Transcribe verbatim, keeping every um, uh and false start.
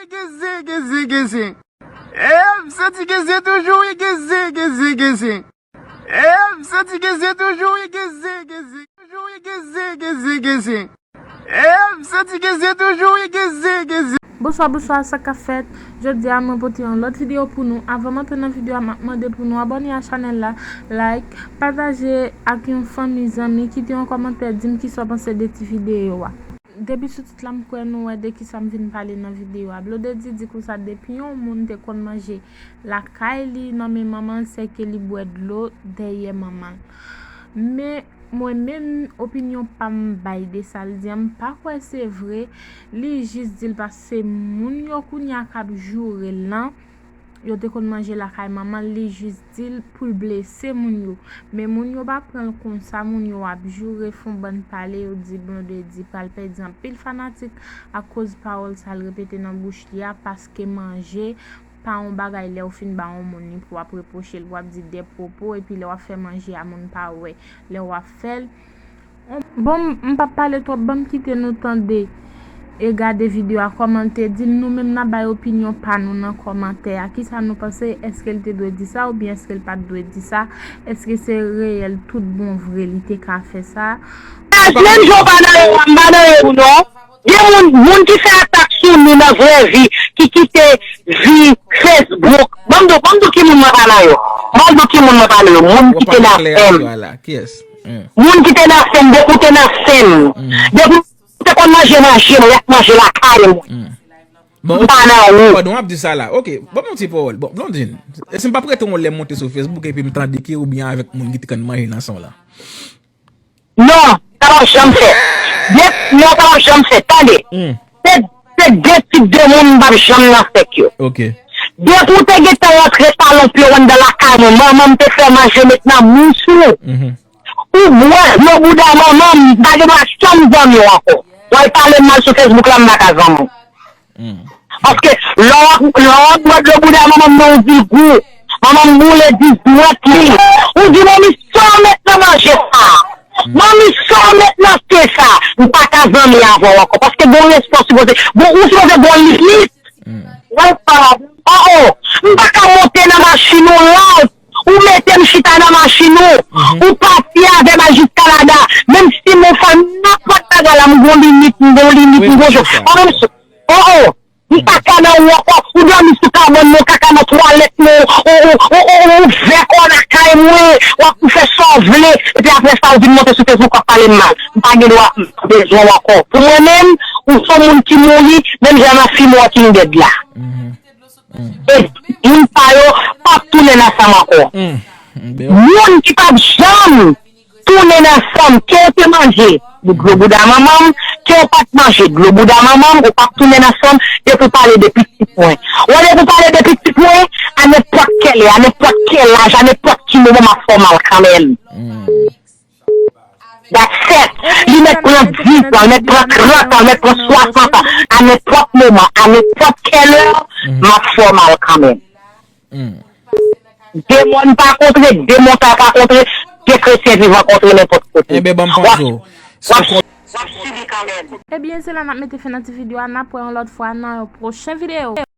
Geze, geze, geze. E m santi geze toujou, wi, geze, geze, geze. E m santi geze toujou, wi, geze, geze. Toujou, wi, geze, geze, geze. E m santi geze toujou, wi, geze, geze. Bonswa, bonswa, sa k ap fèt? Jodi a, mwen pote yon lòt videyo pou nou. Avan m antre nan videyo a, m ap mande pou nou abòne a chanèl la, like, pataje ak yon fanmi, zanmi, kite yon kòmantè, di m kisa w panse de ti videyo a. Depi sou tit la, m kwè nou wè de kisa m vin pale nan videyo a. Blondedy di konsa, depi yon moun te konn manje lakay li nan men manman l, sèke li bwè dlo dèyè manman l. Men, mwen menm, opinyon pa m bay de sa l di an, m pa kwè se vre. Li jis di l paske se moun yo kounye a k ap joure l lan. Yo te konn manje lakay manman l, li jis di l pou l blese moun yo. Men moun yo pa pran l konsa, moun yo ap joure, fè yon bann pale, yo di Blondedy pral pèdi anpil fanatik akoz pawòl sa l repete nan bouch li a, paske manje pa yon bagay lè w fin ba yon moun li pou w ap repwoche l, pou w ap di de pwopo, epi lè w ap fè manje a moun pa wè, lè w ap fè l. Bon, m p ap pale twòp, ban m kite nou tande e gade videyo a, kòman l te di l. Nou menm n ap bay opinyon pa nou nan kòmantè a. Kisa nou panse? Èske l te dwe di sa oubyen èske l pa t dwe di sa? Èske se reyèl tout bon vre li te ka fè sa? Menm jan w pa nan yo, m pa nan yo tou non. Gen moun, moun ki fè atak sou nou nan vrè vi, ki kite vi Facebook. Ban m di w, ban m di w ki moun mwen pa nan yo. Ban m di w ki moun mwen pa nan yo. Moun ki te nan fè m. Moun ki te nan fè m, depi w te nan fè m. Depi w te konn manje manje mwen, y ap manje lakay mwen. M pa nan ou. Pandan w ap di sa la, ok, ban m yon ti pawòl. Bon, Blondine, e si m p ap rete yon lè monte sou Facebook epi m tande ke ou byen avèk moun ki te konn manje nan san w la? Non, sa p ap janm fèt. Byen, non, sa p ap janm fèt. Tande. Se, se de tip de moun m p ap janm nan sèk yo. Depi w te gentan rantre salon pye w anndan lakay mwen, manman m te fè manje met nan bouch ou. Ou bwè dlo bouda manman m, m pa gen dwa janm zanmi w ankò. W al pale m mal sou Facebook la, m pa ka zanmi w. Paske lè w ap, lè w ap bwè dlo bouda manman m nan, ou di l gou. Manman m boule dis dwèt li. Ou di, "Manmi, sa w met nan manje sa? Manmi, sa w met nan te sa?" M pa ka zanmi avè w ankò. Paske gon respè w sipoze, gon, ou sipoze gon limit. Wè sa, oh, oh. M pa ka monte nan machin ou la. Ou mete m chita nan machin ou. Ou pati avè m al jis Kanada. Menm si m fè nenpòt bagay la, m gon limit, m gon limit, m gon jan. Mwen menm, oh, oh. M pa ka nan ou ankò. Ou dòmi sou kabann mwen, ou kaka nan twalèt mwen, ou, ou, ou, ou, ou ouvè kò w lakay mwen, w ap fè sa w vle, epi apre sa, ou vin monte sou Facebook, w ap pale m mal. M pa gen dwa, m pa bezwen w ankò. Pou mwen menm, ou se yon moun ki mouri, menm jan nan fim Walking Dead la. E moun sa yo p ap tounen nan sa m ankò. Moun ki p ap janm tounen nan sa m, ke w te manje dlo bouda manman m, ke w pa t manje dlo bouda manman m, ou p ap tounen nan sa m, depi w pale de pitit mwen. Ou wè, depi w pale de pitit mwen, a nenpòt kèl lè, a nenpòt kèl laj, a nenpòt ki moman, m ap fè w mal kanmenm. That's it. Li mèt pran dis an, li mèt pran trant an, li mèt pran swasant an, a nenpòt moman, a nenpòt kèl lè, m ap fè w mal kanmenm. De mò n pa kontre, de mò sa pa kontre, de kretyen vivan kontre nenpòt kote. Enben, ban m pase w. W ap, w ap sibi kanmenm. Ebyen, se la n ap mete fen nan ti videyo a, n ap wè yon lòt fwa nan yon pwochen videyo.